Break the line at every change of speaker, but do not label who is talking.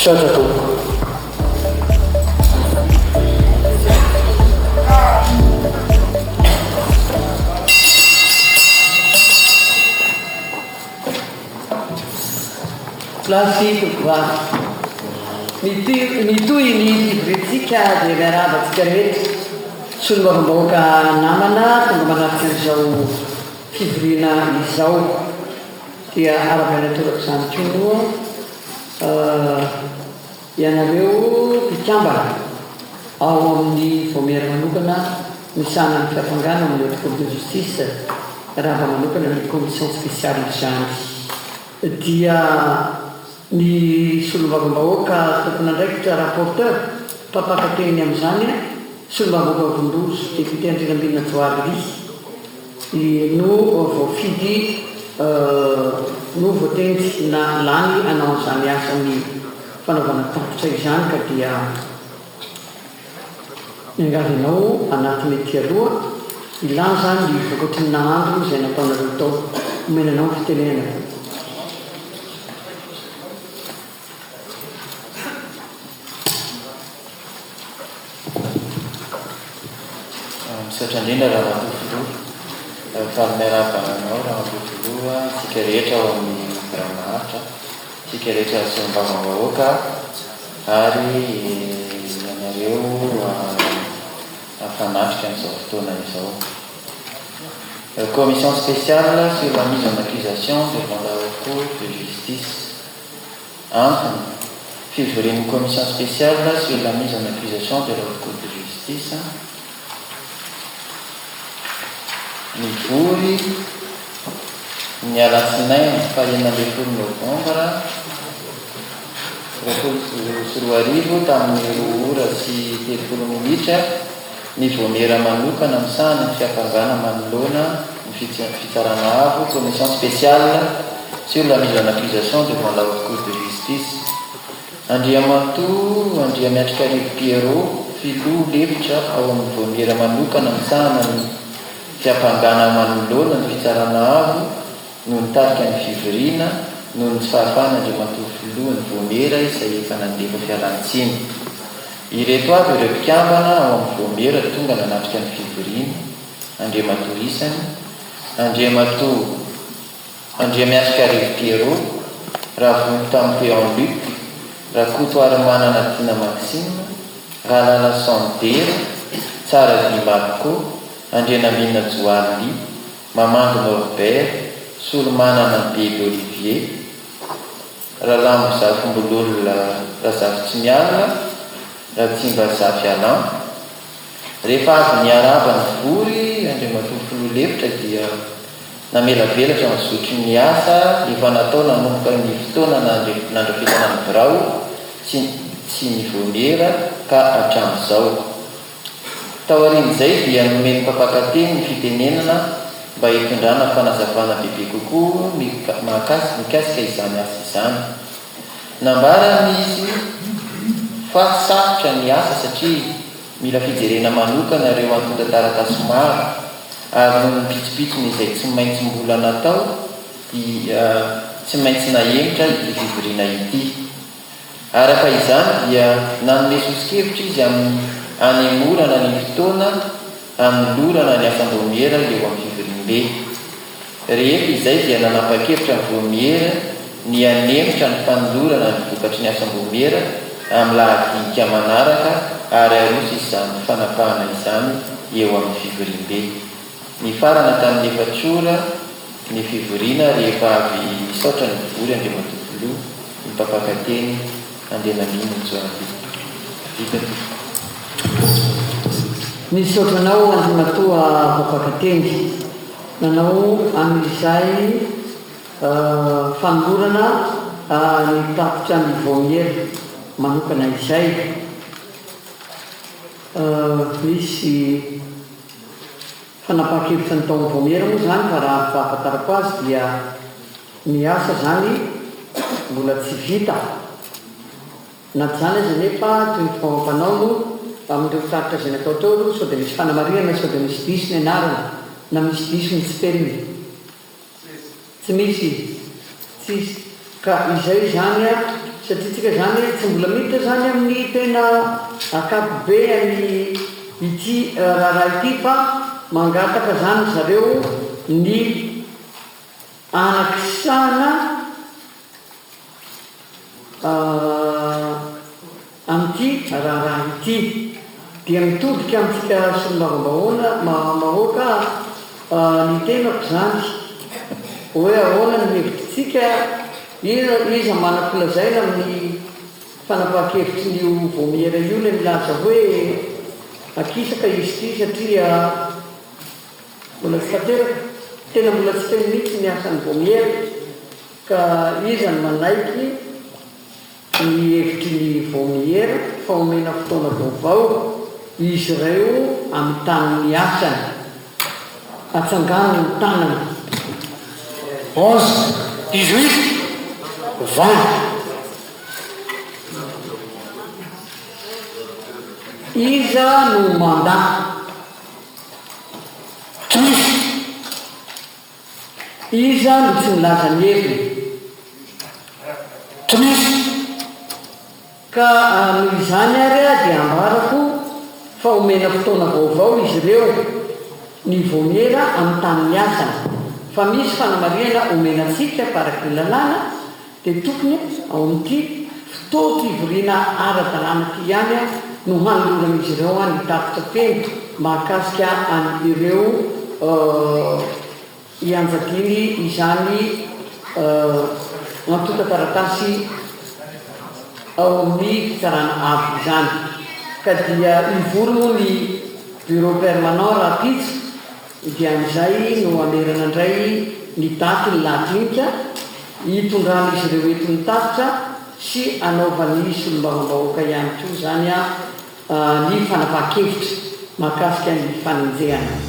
Misaotra tompoko.
Plasy tompoko vavy. Mitohy ny fivoriantsika dia miarahaba antsika rehetra solombavambahoaka namana tonga manatrika an'izao fivoriana izao. Dia arahabaina torak'izany koa moa ianareo mpikambana ao amin'ny vaomiera manokana misahana ny fiampangana ao amin'ny Haute Cour de Justice, miarahaba manokana ny Commission spéciale izany. Dia ny solombavambahoaka tompon'andraikitra, rapporteur, mpampaka-teny amin'izany, solombavambahoaka Vondrozo, député Andrianambinina Johary no voafidy no voatendry na lany hanao an'izany asan'ny fanaovana tatitra izany ka dia miangavy anao hanatona ety aloha hilaza ny vokatry ny nahandro izay nataonareo tao. Omena anao ny fitenenana tompoko.
Misaotra indrindra Ramatoa Filoha. Faly miarahaba anao Ramatoa Filoha, isika rehetra ao amin'ny birao maharitra, isika rehetra solombavambahoaka ary ianareo mpanatrika amin'izao fotoana izao. Commission spéciale sur la mise en accusation devant la Haute Cour de Justice. Antony, fivorian'ny Commission spéciale sur la mise en accusation de la Haute Cour de Justice, nivory ny alatsinainy faha 16 novambra 2020 tamin'ny 2 ora sy 30 minitra ny vaomiera manokana misahana ny fiampangana manoloana ny Fitsarana Avo, Commission spéciale sur la mise en accusation devant la Haute Cour de Justice. Andriamatoa Andriamiatrikarivo Pierrot, Filoha lefitra ao amin'ny vaomiera manokana misahana ny fiampangana manoloana ny Fitsarana Avo no nitarika ny fivoriana noho ny tsy fahafahan'Andriamatoa Filohan'ny vaomiera izay efa nandefa fialan-tsiny. Ireto avy ireo mpikambana ao amin'ny vaomiera tonga nanatrika ny fivoriana, Andriamatoa isany, Andriamatoa Andriamiatrikarivo Pierrot, Ravonto Jean Luc, Rakotoarimanana Tiana Maxime, Ralalason Dera, Tsaradia Marco, Andrianambinina Johally, Mamangy Norbert, Solomanana Beby Olivier, Ralambo Zafimbololona Razafitsimialona, Ratsimbazafy Alain. Rehefa avy niarahaba ny vory Andriamatoa Filoha Lefitra dia namelavelatra ny zotry ny asa efa natao nanomboka ny fotoana nandrafetana ny birao sy sy ny vaomiera ka hatramin'izao. Taorian'izay dia nomen'ny mpampakateny ny fitenenana mba hitondrana fanazavana bebe kokoa mikasika izany asa izany. Nambarany izy fa sarotra ny asa satria mila fijerena manokana ireo antontan-taratasy maro ary noho ny pitsopitsony izay tsy maintsy mbola natao dia tsy maintsy nahemotra ity fivoriana ity. Araka izany dia nanome soso-kevitra izy amin'ny hanemorana ny fotoana hanolorana ny asam-baomiera eo amin'ny fivoriambe. Rehefa izay dia nanapa-kevitra ny vaomiera ny hanemotra ny fanolorana ny vokatry ny asam-baomiera amin'ny lahadinika manaraka ary haroso izany fanapahana izany eo amin'ny fivoriambe. Nifarana tamin'ny efatr'ora ny fivoriana rehefa avy nisaotra ny mpivory Andriamatoa Filoha, ny mpampakateny Andrianambinina Joaly. Vita tompoko.
Misaotra anao Andriamatoa mpampakateny nanao an'izay fanolorana ny tatitra ny vaomiera manokana izay. Misy fanapahan-kevitra ny tao amin'ny vaomiera moa izany fa raha ny fahafantarako azy dia ny asa izany mbola tsy vita. Na izany aza anefa toy ny fomba amam-panao moa amin'ireo tatitra izay natao teo aloha sao dia misy fanamarihana sao dia misy diso ny anarana na misy diso ny tsipelina. Tsy misy, tsisy. Ka izay izany an. Satria tsika izany tsy mbola miditra izany amin'ny tena ankapobeany ity raharaha ity fa mangataka izany ry zareo ny anakisahana amin'ity raharaha ity. Dia mitodika amintsika solombavambahoana vahoaka ny tenako izany hoe ahoana ny hevitritsika, iza manan-kolazaina amin'ny fanapahan-kevitry ny io vaomiera io ilay milaza hoe akisaka izy ity satria mbola tsy tanteraka, tena mbola tsy feno mihitsy ny asan'ny vaomiera ka iza no manaiky ny hevitry ny vaomiera fa omena fotoana vaovao izy ireo hamitany ny asany. Atsangano ny tanana.
11, 18, 20.
Iza no mandà?
Tsy misy.
Iza no tsy milaza ny heviny?
Tsy misy.
Ka noho izany ary dia ambarako fa omena fotoana vaovao izy ireo, ny vaomiera amin'ny tany niasany, fa misy fanamarihana omena antsika fa araka ny lalàna dia tokony ao amin'ity fotoam-pivoriana ara-dalàna ity ihany no hanoloran'izy ireo ny tatitra feno mahakasika an'ireo hianjadiany izany antontan-taratasy ao amin'ny fitsarana avo izany. Ka dia hivory moa ny bureau permanent rahampitso Dia amin'izay no hamerana indray ny daty ny lahadinika hitondran'izy ireo eto ny tatitra sy hanaovan'ny solombavambahoaka ihany koa izany ny fanapahan-kevitra mahakasika ny fanenjehana.